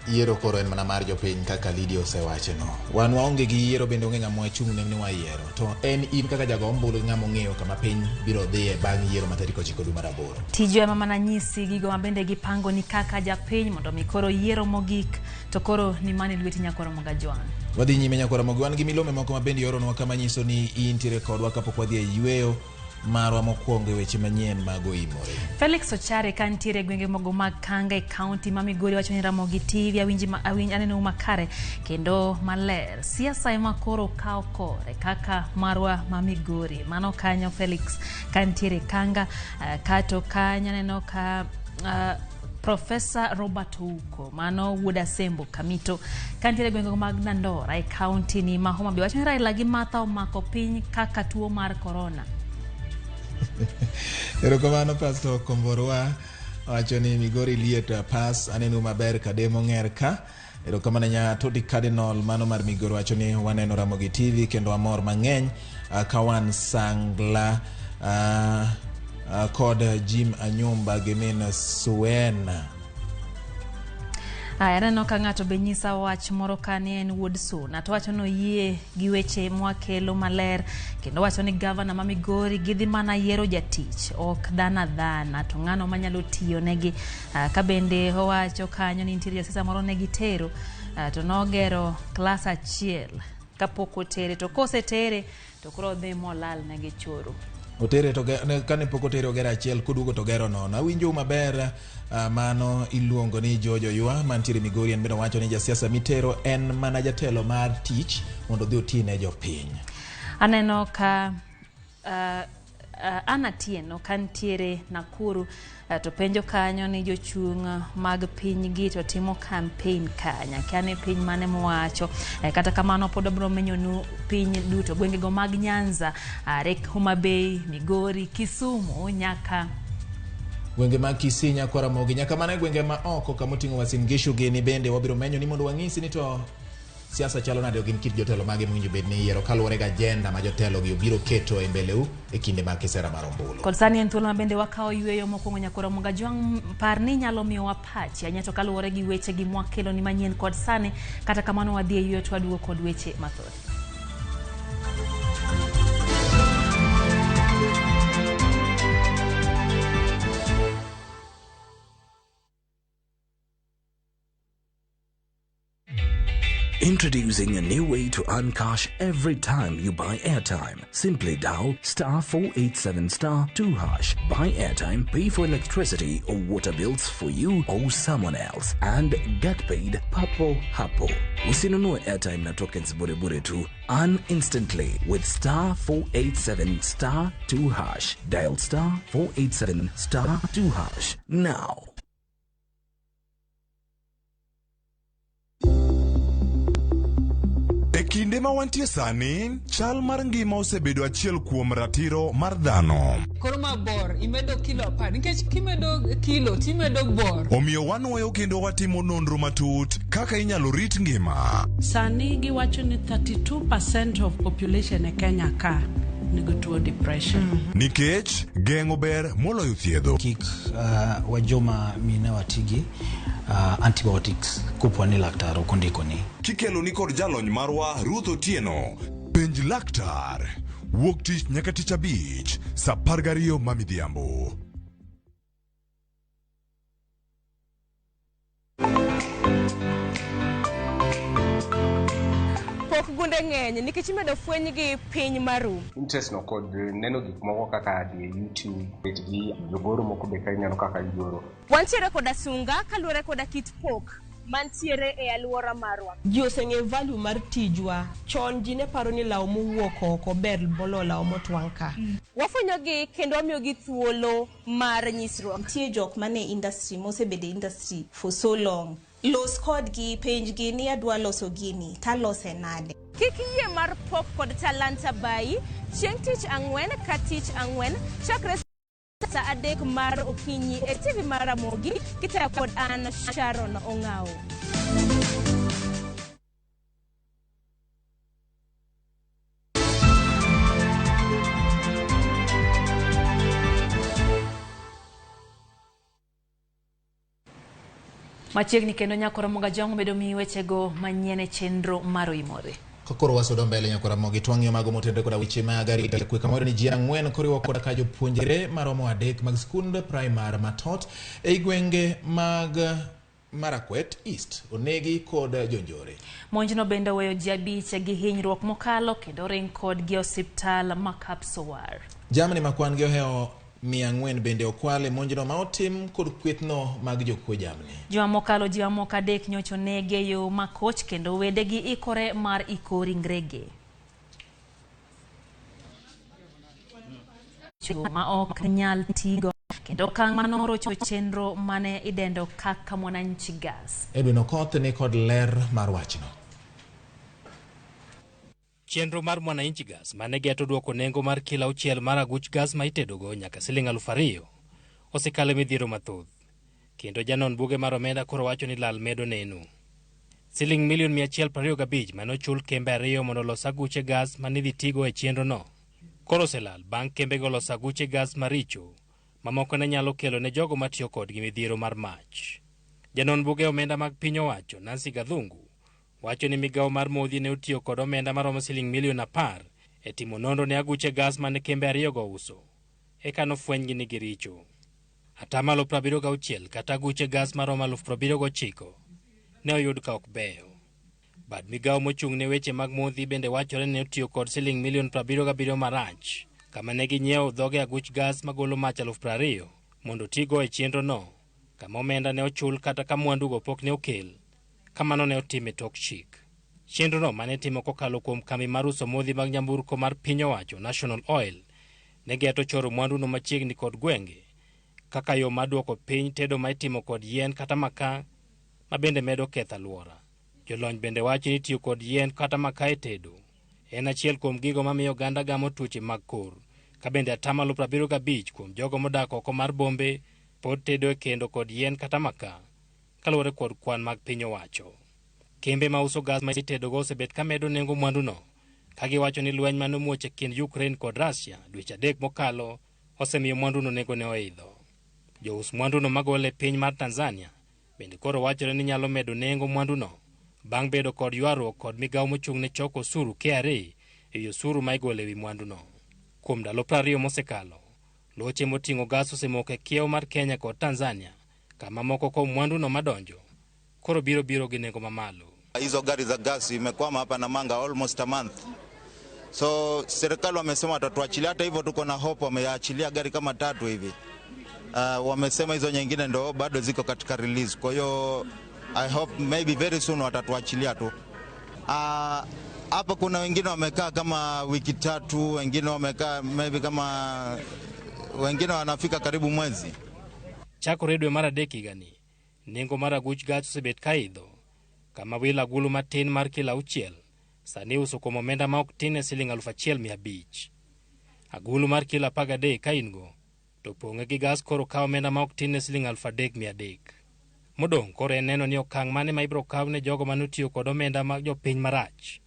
Yiero koro en mana mar jopiny kaka Lydia osewacho no. Wan waonge gi yiero bende onge ng'ama wachung' ne ni wayiero. To en in kaka jago ombulu ng'ama ong'eyo kama piny biro dhiye bang' yiero ma tarik 9 dwe mar 8. Tijwa ema mana nyisi gigo ma bende gipango ni kaka japiny mondo mi koro yiero mogik to koro ni mane lweti Nyakwar Ramogi Ajwang'. Wadhi nyime Nyakwar Ramogi, wan gi milome moko ma bende ioronwa kama nyiso ni intiere kodwa kapok wadhi e yweyo marwa mokwongo e weche manyien mag oimore. Felix Ochare ka nitiere e gwenge mogo mag Kanga e kaunti ma Migori wacho ni Ramogi TV awinj aneno makare kendo maler. Siasa ema koro kawo kore kaka marwa ma Migori. Mano kanyo Felix ka nitiere Kanga, kato kanyo aneno ka Professor Robert Ouko, mano wuod Asembo Kamito, ka nitiere gwenge mag Nandora e kaunti ni ma Homa Bay wacho ni Raila gi Martha omako piny kaka tuo mar corona. Erokamano Pastor Komborwa wacho ni Migori liet pas aneno maber kademo ng'er ka. Erokamano nya Todi Cardinal mano mar Migori wacho ni waneno Ramogi TV kendo amor mang'eny ka wan Sangla kod Jim Anyumba gi min Suena. Aya, aneno ka ng'ato be nyisa wach moro ka ni en wuod Suna to wacho ni oyie gi weche mwakelo maler kendo wacho ni gavana ma Migori gidhi mana yiero jatich ok dhano adhana to ng'ano manyalo tiyo negi. Ka bende owacho kanyo ni nitiere jasiasa moro ne gitero to nogero klas achiel kapok otere to kosetere to koro odhi molal negi choro. Otere to kane pok otere ogero achiel koduogo to ogero nono. Awinjou maber mano iluongo ni George Oywa mantiere Migori en bende owacho ni jasiasa mitero en mana jatelo mar tich mondo odhi oti ne jopiny. Aneno ka Anna Tieno ka nitiere Nakuru to penjo kanyo ni jochung' mag pinygi to timo campaign kanya akia ni piny mane mowacho. Kata kamano pod wabiro menyonu piny duto gwengego mag Nyanza are Homa Bay, Migori, Kisumu nyaka gwenge mag Kisii, Nyakwar Ramogi nyaka mana e gwenge ma oko kama oting'o Uasin Gishu gini bende wabiro menyo ni mondo wang'isi ni to siasa chalo nade gin kit jotelo mage mowinjo bed ni iyiero kaluwore gi agenda ma jotelo gi obiro keto e mbeleu e kinde mag kisera mar ombulu. Kod sani en thuolo ma bende wakawo yueyo mokwongo Nyakwar Ramogi Ajwang' par ni nyalo miyowa pachi ahinya to kaluwore gi weche gi mwakelo ni manyien kod sani kata kamano wadhi e yueyo to waduogo kod weche mathoth. Introducing a new way to earn cash every time you buy airtime. Simply dial star 487 star 2 hash. Buy airtime, pay for electricity or water bills for you or someone else, and get paid papo hapo. Usinunue airtime na tokens bure bure tu. Earn instantly with star 487 star 2 hash. Dial star 487 star 2 hash now. E kinde ma wantie sani, chal mar ngima osebedo achiel kuom ratiro mar dhano. Koro ma bor, imedo kilo 10 nikech kimedo kilo timedo bor. Omiyo wanwoyo kendo watimo nonro matut kaka inyalo rit ngima. Sani giwacho ni 32% of population e Kenya ka nigi tuo depression. Nikech geng'o ber moloyo thiedho. Kik wajoma mine watigi antibiotics kopo ni laktar ok ondikoni. Kikelo ni kod jalony marwa Ruth Otieno. Penj laktar. Wuok tich nyaka tich abich saa 12 ma midhiambo. Pok gunde ng'eny nikech imedo fwenygi piny maru. Interest no kod neno gik moko kaka dhi e YouTube, bet gi jogoro moko be ka ineno kaka gigoro. Wantiere koda sunga kaluwore koda kit pok mantiere e alwora marwa. Ji oseng'eyo value mar tijwa. Chon ji ne paro ni law mowuok oko ber moloyo law motwang' ka. Wafwenyogi kendo wamiyogi thuolo mar nyisruok. Nitie jok mane industry mosebedo e industry for so long. Los kodgi, penjgi ni adwa loso gini, talose nade. Kik yie mar pok kod talanta bayi chieng' tich ang'wen ka tich ang'wen chakre saa 3 mar okinyi e TV mar Ramogi kitayo kod an Sharon Ong'awo. Machiegni kendo Nyakwar Ramogi Ajwang' omedo miyi wechego manyien e chenro mar Oimore. Koro wasudo mbele Nyakwar Ramogi to wang'iyo mago motenore koda weche mag arita kwe kama wayudo ni ji 4 koriwo koda ka jopuonjre maromo 3 mag skund primar Matot ei gwenge mag Marakwet East onegi kod jonjore. Monjno bende oweyo ji 5 gi hinyruok mokalo kendo ring kodgi e osiptal ma Kapsowar. Jamni ma kwan gi ohewo 400 bende okwal e monjno ma otim kod kwethno mag jokuo jamni. Juma mokalo ji mamoko 3 nyocha onegi e yo makoch kendo wedegi ikore mar iko ringregi. Ma ok nyal tigo kendo okang' mano orocho chenro mane idendo kaka Mwananchi Gas. Edwin Okoth ni kod ler mar wachno. Chenro mar Mwananchi Gas mane geto duoko nengo mar kilo 6 mar aguch gas ma itedogo nyaka siling 2000 osekalo midhiero mathoth. Kendo janon buge mar omenda koro wacho ni lal medo neno. Siling milion 125 mane ochul kembe 2 mondo olos aguche gas mane idhi tigo e chenro no. Koro oselal bang' kembego loso aguche gas maricho mamoko ne nyalo kelo ne jogo matiyo kodgi midhiero mar mach. Janon buge omenda mag piny owacho Nancy Gathungu wacho ni migawo mar modhi ne otiyo kod omenda maromo siling milion 10 e timo nonro ne aguche gas mane kembe ariyogo uso, eka nofwenygi ni giricho. 76% kata aguche gas maromo 79,000 ne oyud ka ok beyo. Bad migawo mochung' ne weche mag modhi bende wachore ni ne otiyo kod siling milion 77 marach, kama ne ginyiewo dhoge aguch gas magolo mach 20,000 mondo otigo e chenrono, kama omenda ne ochul kata ka mwandugo pok ne okel, kamano ne otim e tok chik. Chenrono mane itimo kokalo kuom kambi mar uso modhi mag nyamburko mar piny owacho National Oil ne geto choro mwanduno machiegni kod gwenge kaka yo mar duoko piny tedo ma itimo kod yien kata makaa ma bende medo ketho alwora. Jolony bende wacho ni tiyo kod yien kata makaa e tedo en achiel kuom gigo mamiyo oganda gamo tuoche mag kor, ka bende 75% kuom jogo modak oko mar bombe pod tedo e kendo kod yien kata makaa, kaluwore kod kwan mag piny owacho. Kembe ma uso gas ma itedogo osebet ka medo nengo mwanduno, ka giwacho ni lweny mane omuoch e kind Ukraine kod Russia dweche 3 mokalo osemiyo mwanduno nengone oidho. Jous mwanduno magole e piny mar Tanzania bende koro wachore ni nyalo medo nengo mwanduno bang' bedo kod ywaruok kod migawo mochung' ne choko osuru KRA e wi osuru ma igolo e wi mwanduno. Kuom ndalo 20 mosekalo, loche moting'o gas osemoko e kiewo mar Kenya kod Tanzania, kama moko kuom mwanduno madonjo koro biro gi nengo mamalo. Hizo gari za gas imekwama hapa Namanga almost a month. So serikali wamesema watatuachilia, hata hivyo tuko na hope, wameachilia gari kama 3 hivi. Wamesema hizo nyingine ndo bado ziko katika release. Kwa hiyo I hope maybe very soon watatuachilia tu. Hapa kuna wengine wamekaa kama wiki 3, wengine wamekaa maybe kama wengine wanafika karibu mwezi. Chakore dwe mar 3 higani, nengo mar aguch gas osebet ka idho, kama wil agulu matin mar kilo 6 sani iuso kuom omenda ma ok tin e siling 1,500. Agulu mar kilo 13 ka in-go to pong'e gi gas koro kawo omenda ma ok tin e siling 3,300. Modong' koro en neno ni okang' mane ma ibiro kaw ne jogo mane otiyo kod omenda mag jopiny marach,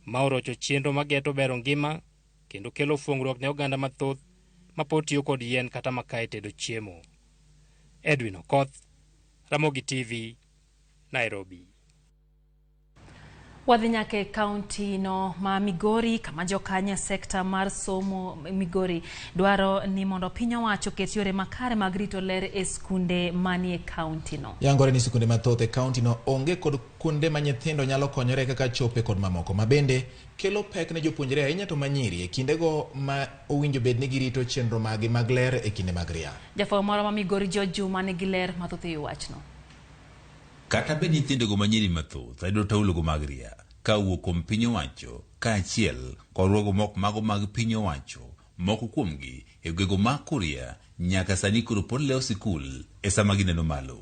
ma orocho chenro mageto bero ngima kendo kelo fuongruok ne oganda mathoth ma pod tiyo kod yien kata makaa e tedo chiemo. Edwin Okoth, Ramogi TV, Nairobi. Wadhi nyaka e kaunti no ma Migori, kama jokanyo e sekta mar somo Migori dwaro ni mondo piny owacho oket yore makare mag rito ler e skunde manie kaunti no. Yangore ni skunde mathoth e kaunti no onge kod kuonde ma nyithindo nyalo konyore kaka chope kod mamoko, ma bende kelo pek ne jopuonjre ahinya to manyiri e kindego ma owinjo bed ni girito chenro magi mag ler e kinde mag ria. Jafwambo moro ma Migori George Juma nigi ler mathoth e wachno. Kata bed nyithindogo manyiri mathoth ayudo taulogo mag ria ka owuok kuom piny owacho kaachiel kod ruogo mok mago mag piny owacho, moko kuomgi e gwego mag Kuria nyaka sani koro pod lewo sikul e sama gineno malo.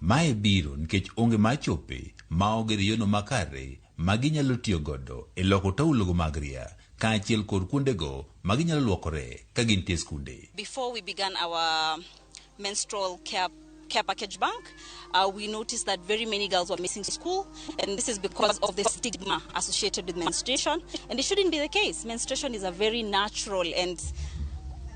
Mae biro nikech onge mar chope ma oger e yono makare ma ginyalo tiyo godo e loko taulogo mag ria kaachiel kod kuondego ma ginyalo luokore ka gintie skunde. Before we began our menstrual care package bank, we noticed that very many girls were missing school, and this is because of the stigma associated with menstruation, and it shouldn't be the case. Menstruation is a very natural and,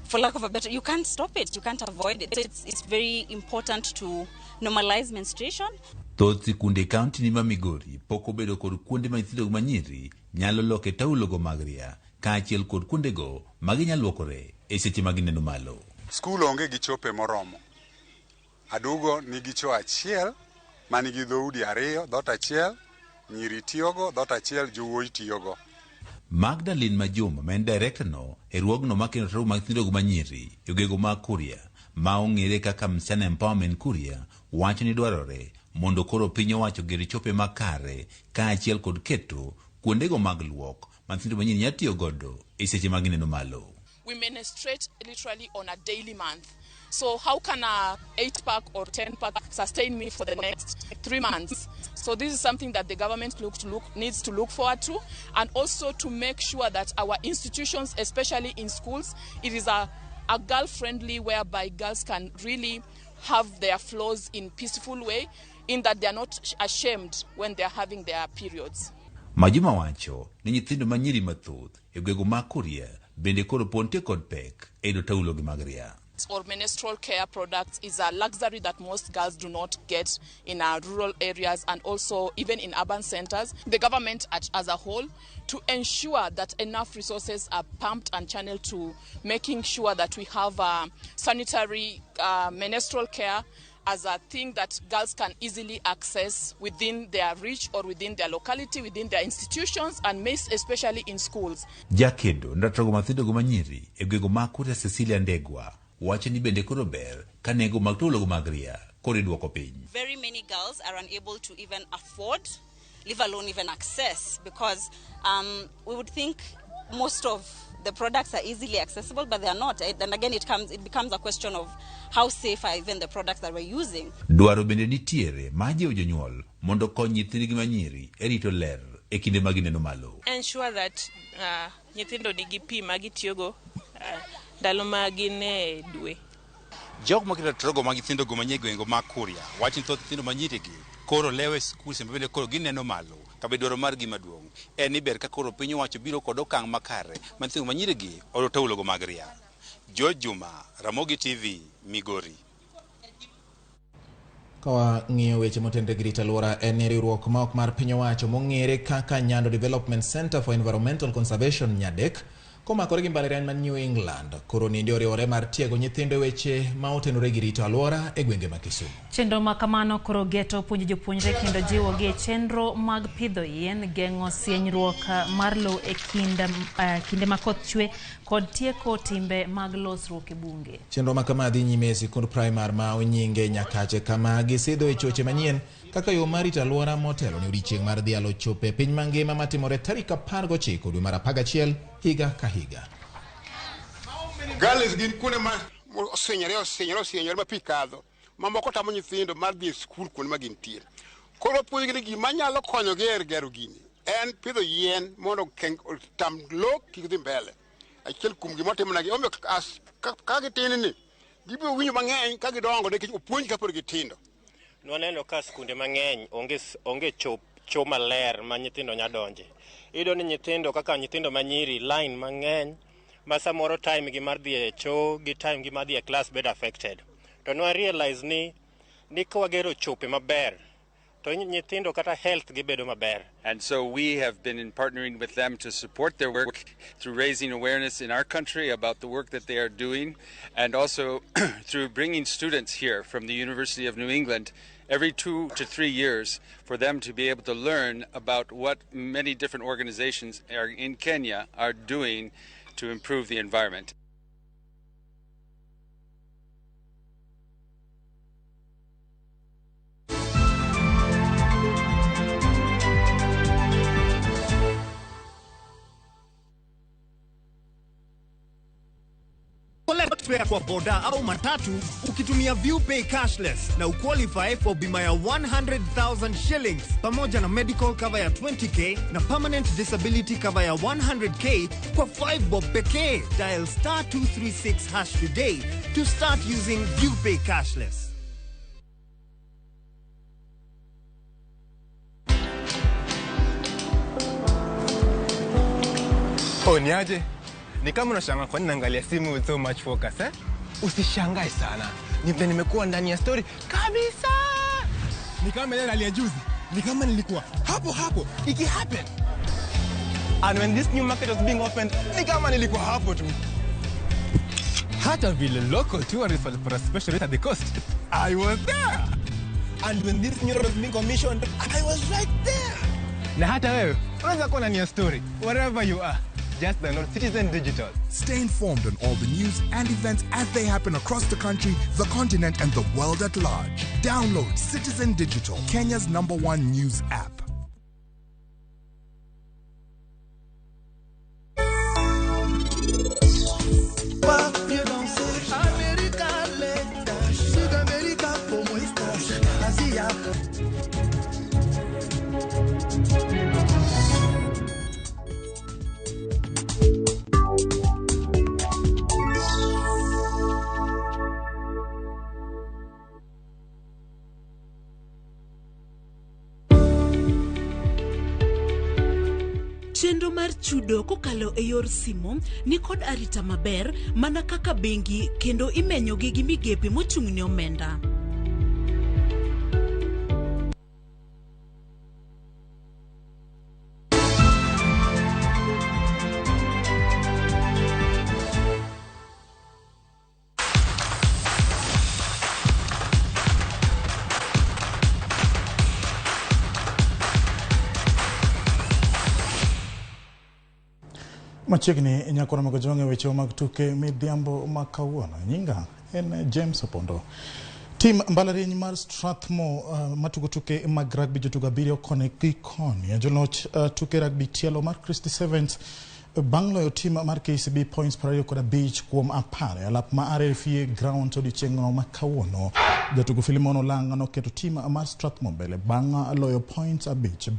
for lack of a better, you can't stop it, you can't avoid it. So it's very important to normalize menstruation. Thoth sikunde e kaunti ni ma Migori pok obedo kod kuonde ma nyithindo manyiri nyalo loke taulogo mag ria kaachiel kod kuondego ma ginyalo luokore e seche ma gineno malo. Skul onge gi chope moromo. Adugo nigi choo achiel manigi dhoudi 2, dhoot achiel nyiri tiyogo, dhoot achiel jowuoyi tiyogo. Magdalene Majuma ma en director no e ruogno makeno taulo mag nyithindo manyiri e gwego mag Kuria ma ong'ere kaka Msichana Empowerment Kuria wacho ni dwarore mondo koro piny owacho oger chope makare kaachiel kod keto kuondego mag luok ma nyithindo manyiri nyalo tiyo godo e seche ma gineno malo. We menstruate literally on a daily month. So how can a 8-pack or 10-pack sustain me for the next 3 months? So this is something that the government needs to look forward to, and also to make sure that our institutions, especially in schools, it is a girl-friendly whereby girls can really have their flows in peaceful way, in that they are not ashamed when they are having their periods. Majuma wacho ni nyithindo manyiri mathoth e gwego mag Kuria bende koro pontie kod pek e yudo taulogi mag ria. Or menstrual care products is a luxury that most girls do not get in our rural areas and also even in urban centers. The government as a whole to ensure that enough resources are pumped and channeled to making sure that we have sanitary menstrual care as a thing that girls can easily access within their reach or within their locality, within their institutions, and especially in schools. Jakedo ndratogo mathindo go manyiri e gwego mag Kuria Cecilia Ndegwa wacho ni bende koro ber ka nengo mag taulogo mag ria koro idwoko piny. Very many girls are unable to even afford, leave alone even access, because we would think most of the products are easily accessible, but they are not. And again, it becomes a question of how safe are even the products that we're using. Dwaro bende nitiere mar jiwo jonyuol mondo okony nyithindgi manyiri e rito ler e kinde ma gineno malo. Ensure that nyithindo nigi pi ma gitiyogo ndalo ma gin e dwe. Jok maketo trogo mag nyithindo go manie gwenge mag Kuria wacho ni thoth nyithindo manyiri gi koro lewo e skul sama bende koro gineno malo ka be dwaro margi maduong' en ni ber ka koro piny owacho biro kod okang' makare ma nyithindo manyiri gi oyudo taulogo mag ria. George Juma, Ramogi TV, Migori. Ka wang'iyo weche motenore gi rito alwora, en ni riwruok ma ok mar piny owacho mong'ere kaka Nyando Development Center for Environmental Conservation Nyadek komakore gi mbalariany mar New England koro nindi oriwore mar tiego nyithindo e weche ma otenore gi rito alwora e gwenge ma Kisumu. Chenro ma kamano koro geto puonjo jopuonjre kendo jiwogi e chenro mag pidho yien, geng'o sienyruok mar lowo e kinde ma koth chwe kod tieko timbe mag losruok e bunge. Chenro ma kama dhi nyime e sikund primar ma Onyinge Nyakache kama gisidho e choche manyien kaka yo mar rito alwora motelo ne odiechieng' mar dhialo chopo e piny mangima matimore tarik 19 dwe mar 11 higa ka higa. Gullies gin kuonde ma osinyore ma pi kadho, mamoko tamo nyithindo mar dhi e skul kuonde ma gintie. Koro puonjgi ni gima nyalo konyogi e gero gini en pidho yien mondo otam lo kik dhi mbele. Achiel kuom gima otimonegi, omiyo ka gitin ni gibiro winjo mang'eny ka gidongo nikech opuonjgi kapod gitindo. Nwaneno ka skunde mang'eny onge cho maler ma nyithindo nya donje. Iyudo ni nyithindo kaka nyithindo manyiri line mang'eny ma samoro time gi mar dhi e cho gi time gi mar dhi e class bedo affected. To nwa realize ni ka wagero chope maber to nyithindo kata health gi bedo maber. And so we have been in partnering with them to support their work through raising awareness in our country about the work that they are doing, and also through bringing students here from the University of New England every 2 to 3 years for them to be able to learn about what many different organizations are in Kenya are doing to improve the environment. Collect fare kwa boda au matatu ukitumia ViewPay cashless na uqualify for bima ya 100,000 shillings pamoja na medical cover ya 20k na permanent disability cover ya 100k kwa 5 bob pekee. Dial star 236 hash today to start using ViewPay cashless. Oh, niaje? Ni kama unashangaa kwa nini naangalia simu with so much focus, eh? Usishangae sana. Ni vile nimekuwa ndani ya story kabisa. Ni kama ile nalia juzi. Ni kama nilikuwa hapo hapo iki happen. And when this new market was being opened, ni kama nilikuwa hapo tu. Hata vile local tourists walipata special rate at the coast, I was there. And when this new road was being commissioned, I was right there. Na hata wewe unaweza kuwa ndani ya story wherever you are. Just download Citizen Digital. Stay informed on all the news and events as they happen across the country, the continent, and the world at large. Download Citizen Digital, Kenya's #1 news app. Chenro mar chudo kokalo e yor simo ni kod arita maber mana kaka bengi kendo imenyogi gi migepe mochung' ne omenda. Machiegni nyakora mag jwang' e weche mag tuke midhiambo ma kawuono. Nyinga en James Opondo. Tim mbalariany mar Strathmore matugo tuke mag rugby jotugo abiriyo koni gi koni. Joloch tuke rugby tielo mar Christie Sevens bang' loyo tim mar KCB points 25 kuom 10 e alap ma RFA ground odiochieng' ma kawuono. Jatugo Philemon Olang' noketo tim mar Strathmore mbele bang' loyo points 5.